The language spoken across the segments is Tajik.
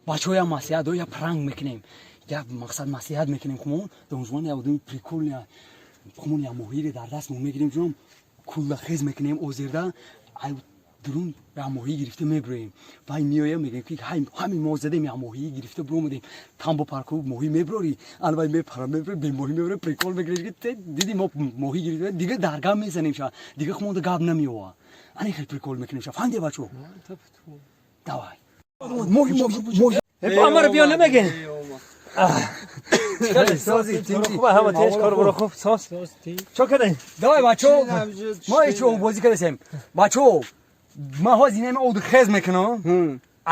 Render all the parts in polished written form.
Бачаҳо, я маслиҳат, я пранк мекунем, я мақсад маслиҳат мекунем. Хумон донжуван я одами прикольный. Хумон я моҳире дар дастмон мегирем, ҷон, кулла хез мекунем, озирда ай дурун я моҳӣ гирифта мебироем. Вай меоя, мегӯем, ки ҳамин мо задем, я моҳӣ гирифта биромадем. Тамбо парку моҳӣ мебирорӣ, ана вай мепара, мебиро, бемоҳӣ мебиро, прикол мегирем, ки диди, мо моҳӣ гирифта. Дига дар гап мезанем ша, дига хумонда гап намеова. Ана хел прикол мекунем ша. Фаҳмиде, бачо? Давай, моҳи, моҳи. Амара биё, намегин. Сози. Хуб, ҳама теш, кор буро хуб, соз. Чо кардем? Давай, бачо, мо ҳеч бозӣ кардасем. Бачо, ман ҳозир инами оду хез мекунам,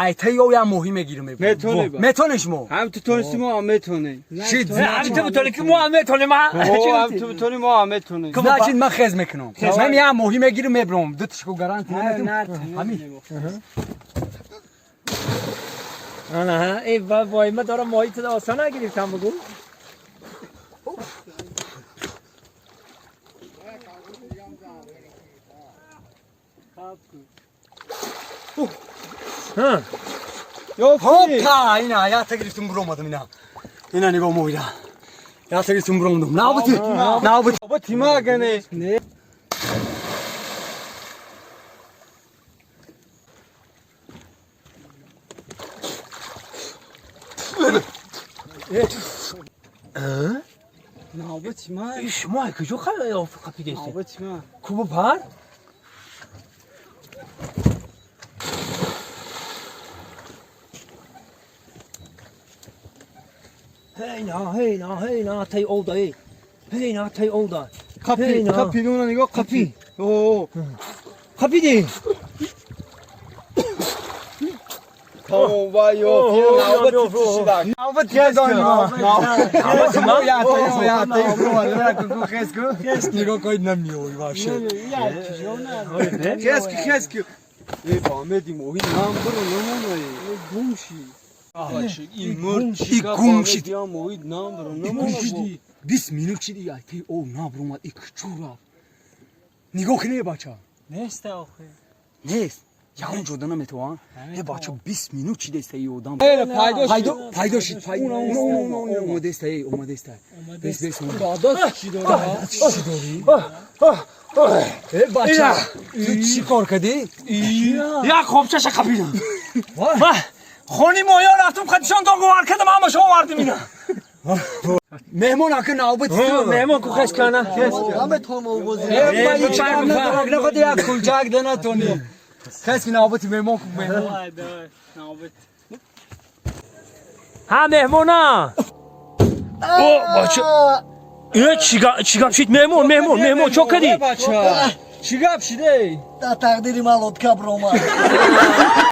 айтаи ё я моҳӣ мегирам. Метонӣ. Метонӣ шумо? Ҳам ту тонисти, мо ҳам метонем. Шид. Ҳам ту бутонӣ, ки мо ҳам метонем. Ҳам ту бутонӣ, мо ҳам метонем. Значит, ман хез мекунам, ман я моҳӣ мегирам, мебирам. Ду тишку гарантия наметам. Ҳамин. Ана, эй вой, ма дорам моҳӣ ту осон нагирифтам, бугу. Хопа, ина я гирифтум, биромадам. Ина, ина, нигоҳ, моҳира я гирифтум, биромадам. Навбати, навбати. Тима гане. Навбати ма. Шумо куҷо қапидесте? Навбати ма. Кубу пар? Ҳейна, ҳейна, ҳейна, тай олда, эй. Ҳейна, тай олда. Қапи, қапи, уна нигоҳ, қапи. О. Қапиди. Тамом, вай, ё, навбати шидак. Навбати навбати ма, я я хез ку, нигоҳ кой, намеои вообще. Хез ки, хез ки. Э, ба меди моҳи нам биро намонаи. Гум ши. И мурд. И гум шид. Я моҳи нам биро намона. 20 минут шиди, ай о набромад, и кучу рафт. Нигоҳ куне, бача. Нест охи. Нест, ягон ҷода наметавон. Э, бача, 20 минут чидеста и одам. Пайдо. Пайдо, пайдо шид, пайдо омадеста, эй, омадеста. Бес, бес. Дадас чӣ дора? Чӣ дорӣ? Э, бача, ту чӣ кор кардӣ? Як хобчаша қапидам. Хони моё рафтум, қадишон договор кардам, ҳамашо овардим ина. Меҳмон, ака, навбати ту. Меҳмон ку, хез кана. Находи як кулчак да натонӣ. Хез ки, навбати меҳмон ку, меҳмон. Давай, давай. Навбат. Ҳа, меҳмона. О, бача. Э, чӣ гап шид, меҳмон, меҳмон, меҳмон, чо кардӣ? Бача. Чӣ гап шиде? Да тақдири ман лодка биромад.